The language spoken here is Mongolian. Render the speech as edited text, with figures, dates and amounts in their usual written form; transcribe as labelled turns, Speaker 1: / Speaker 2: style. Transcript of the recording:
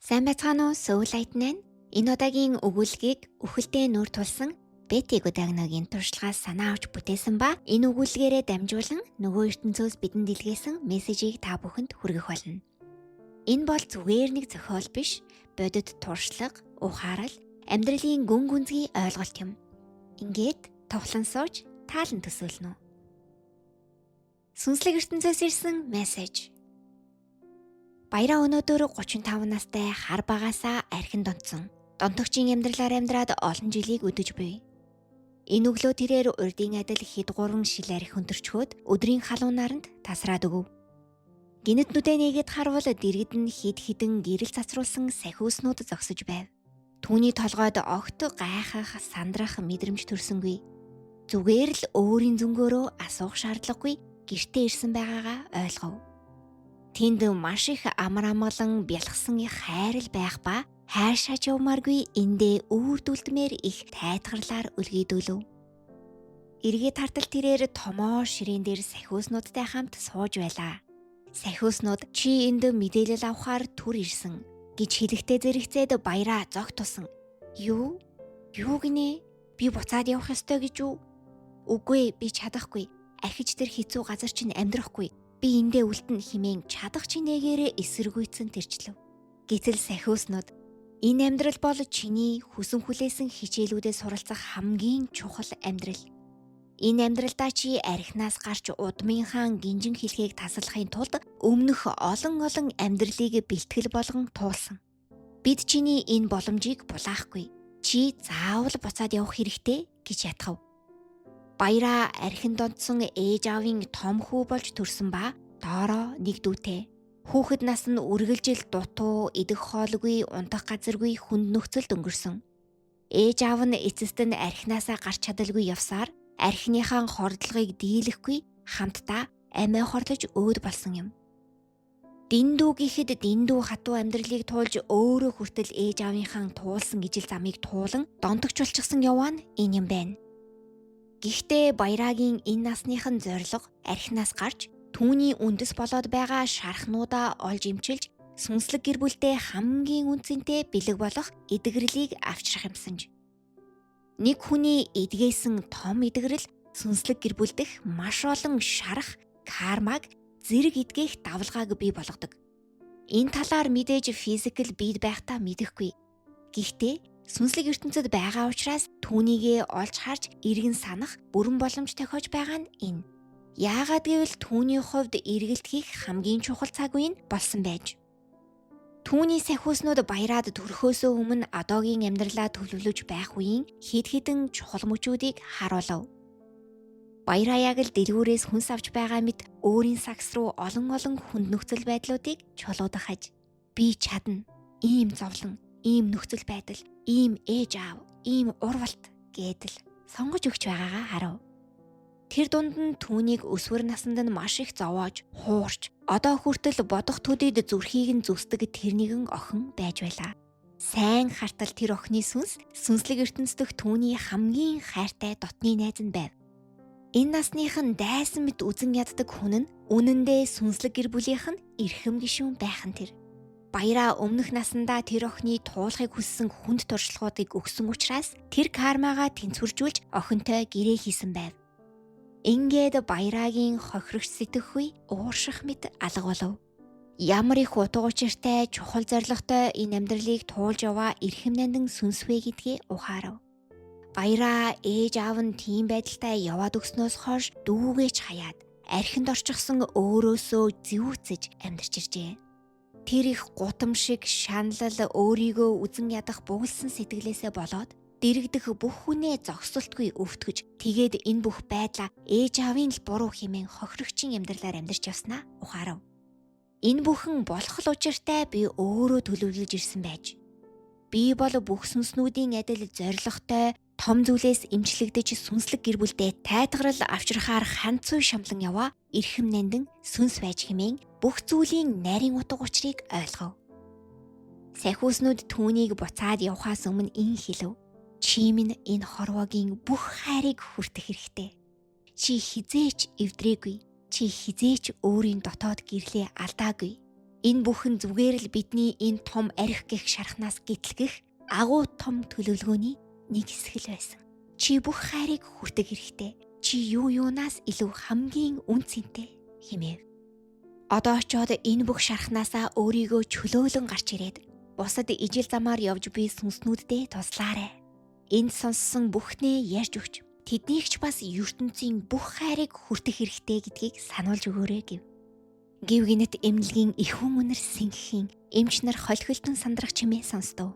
Speaker 1: Сайн байцгаана уу? Soul Light 8. Энэ удаагийн өгүүлгийг үхэлдээ нүүр тулсан Бетти Гудагногийн туршлагаас санаа авч бүтээсэн ба энэ өгүүлгээрээ дамжуулан нөгөө ертөнцөөс бидэнд илгээсэн мессежийг та бүхэнд хүргэх болно. Энэ бол зүгээр нэг зохиол биш, бодит туршлага, ухаарал, амьдралын гүн гүнзгий ойлголт юм. Ингээд товлон сууж таалан төсөөлнө. Сүнслэг ертөнцөөс ирсэн мессеж. Баяраа өнөөдөр 35 настай хар багаасаа архин донтсон. Донтогчийн амьдралаар амьдраад олон жилийг өдөж буй. Энэ өглөө тэрээр урдын адил хэд гурван шил архи хөнтөрчхөөд өдрийн халуун наранд тасраад өгөв. Гэнэт нүдээ нээгээд харвал дэргэд нь хэд хэдэн гэрэл цацруулсан сахиуснууд зогсож байв. Түүний толгойд огт гайхах, сандрах мэдрэмж төрсөнгүй. Зүгээр л өөрийн зөнгөөрөө асуух шаардлагагүй гэртээ ирсэн байгаагаа ойлгов. Тэнд маш их амар амгалан бялхсан их хайрл байх ба хайршаач явмааргүй эндээ үүрдүүлдмээр их тайтгарлаар үлгийдүүлв. Эргээд хартал тэрээр томоо ширээн дээр сахиуснуудтай хамт сууж байлаа. Сахиуснууд чи энд мэдээлэл авахар түр ирсэн гэж хэлэхдээ зэрэгцээд баяраа зогт тусан. Юу? Юу гинэ? Би буцаад явах ёстой гэж үү? Үгүй би чадахгүй. Архиж тэр хэцүү газар чинь амьдрахгүй. Би эндээ үлдэнэ хэмээн чадах чинээгээрээ эсэргүүцэн тэрчлэв. Гэтэл сахиуснууд энэ амьдрал бол чиний хүсэн хүлээсэн хичээлүүдээ суралцах хамгийн чухал амьдрал. Энэ амьдралдаа чи архинаас гарч удмын хаан гинжин хэлхийг тасалхын тулд өмнөх олон олон амьдралыг бэлтгэл болгон туулсан. Бид чиний энэ боломжийг булаахгүй. Чи заавал буцаад явах хэрэгтэй гэж ятгав. Баяраа архин донтсон ээж аавын том хүү болж төрсөн ба доороо нэг дүүтэй. Хүүхэд нас нь үргэлжил дутуу, идэх хоолгүй, унтах газаргүй хүнд нөхцөлд өнгөрсөн. Ээж аав нь эцэст нь архинаасаа гарч чадалгүй явсаар архиныхаа хордлогыг дийлэхгүй хамтдаа амиа хорлож өөд болсон юм. Дэндүү гэхэд дэндүү хатуу амьдралыг туулж өөрөө хүртэл ээж аавынхаа туулсан ижил замыг туулан донтогч болчихсон яваа нь энэ юм байна. Гэхдээ Баяраагийн энэ насных нь зорилго архинаас гарч түүний үндэс болоод байгаа шархнуудаа олж эмчилж сүнслэг гэр бүлдээ хамгийн үнцэнтэй бэлэг болох эдгэрлийг авчрах юмсан ч. Нэг хүний эдгээсэн том эдгэрэл сүнслэг гэр бүл дэх маш олон шарах, кармаг зэрэг эдгээх давлгааг бий болгодог. Энэ талаар мэдээж physical бид байхдаа мэдэхгүй. Гэхдээ сүнслэг ертөнцид байгаа учраас түүнийгээ олж харж эргэн санах бүрэн боломж тохиож байгаа нь энэ. Яагаад гэвэл түүний хувьд эргэлт хийх хамгийн чухал цаг үе нь болсон байж. Түүний сахиуснууд баяраад төрхөөсөө өмнө одоогийн амьдралаа төлөвлөж байх үеийн хэд хэдэн чухал мөчүүдийг харуулав. Баяраа яг л дэлгүүрээс хүнс авч байгаа мэт өөрийн сагс руу олон олон хүнд нөхцөл байдлуудыг чулуудах аж. Би чадна. Ийм зовлон, ийм нөхцөл байдал, ийм ээж аав, ийм урвалт гэдэл сонгож өгч байгаагаа харав. Тэр дунд нь түүнийг өсвөр наснд нь маш их зовоож, хуурч, одоо хүртэл бодох төдийд зүрхийг нь зүсдэг тэр нэгэн охин байж байлаа. Сайн хартал тэр охины сүнс сүнслэг ертөнцийн түүний хамгийн хайртай дотны найз нь байв. Энэ насных нь дайсан мэт үзен яддаг хүн нь үнэндээ сүнслэг гэр бүлийнх нь эрхэм гишүүн байх нь тэр. Баяраа өмнөх насандаа тэр охины туулахыг хүссэн хүнд туршлагуудыг өгсөн учраас тэр кармагаа тэнцвэржүүлж охинтой гэрээ хийсэн байв. Ингээд Баяраагийн хохирогч сэтгэхүй уурших мэт алга болов. Ямар их утга учиртай чухал зорилготой энэ амьдралыг туулж яваа эрхэм нандин сүнс вэ гэдгээ ухаарав. Баяраа ээж аав нь тийм байдалтай яваад өгснөөс хойш дүүгээч хаяад архинд орчихсон өөрөөсөө зэвүүцэж амьдарч иржээ. Тэр их гутам шиг шаналл өөрийгөө үзен ядах бугалсан сэтгэлээсээ болоод дэрэгдэх бүх хүнээ зогсолтгүй өвтгөж тэгээд энэ бүх байдлаа ээж аавын л буруу хэмээн хохирогчийн амьдралаар амьдарч явснаа ухаарав. Энэ бүхэн болох л учиртай би өөрөө төлөвлөж ирсэн байж. Би бол бүх сүнснүүдийн адил зоригтой том зүйлээс эмчлэгдэж сүнслэг гэр бүлдээ тайтгарал авчрахаар ханцуй шамлан яваа эрхэм нандин сүнс байж хэмээн бүх зүйлийн нарийн утга учирыг ойлгов. Сахиуснууд түүнийг буцаад явхаас өмнө ин хэлв. Чи минь энэ хорвоогийн бүх хайрыг хүртэх хэрэгтэй. Чи хизээч эвдрээгүй. Чи хизээч өөрийн дотоод гэрлээ алдаагүй. Энэ бүхэн зүгээр л бидний энэ том арх гих шархнаас гитлгэх агуу том төлөвлөгөөний нэг хэсэг л байсан. Чи бүх хайрыг хүртэх хэрэгтэй. Чи юу юунаас илүү хамгийн үн цэнтэй хэмээв. Одоо очоод энэ бүх шархнаасаа өөрийгөө чөлөөлөн гарч ирээд бусад ижил замаар явж буй сүнснүүддээ туслаарай. Энд сонссон бүхнээ ярьж өгч тэднийг ч бас ертөнцийн бүх хайрыг хүртэх хэрэгтэй гэдгийг сануулж өгөөрэй гэв. Гэв гинэт эмнэлгийн их хүн үнэр сэнгэхийн эмч нар холхилдон сандрах чимээ сонстов.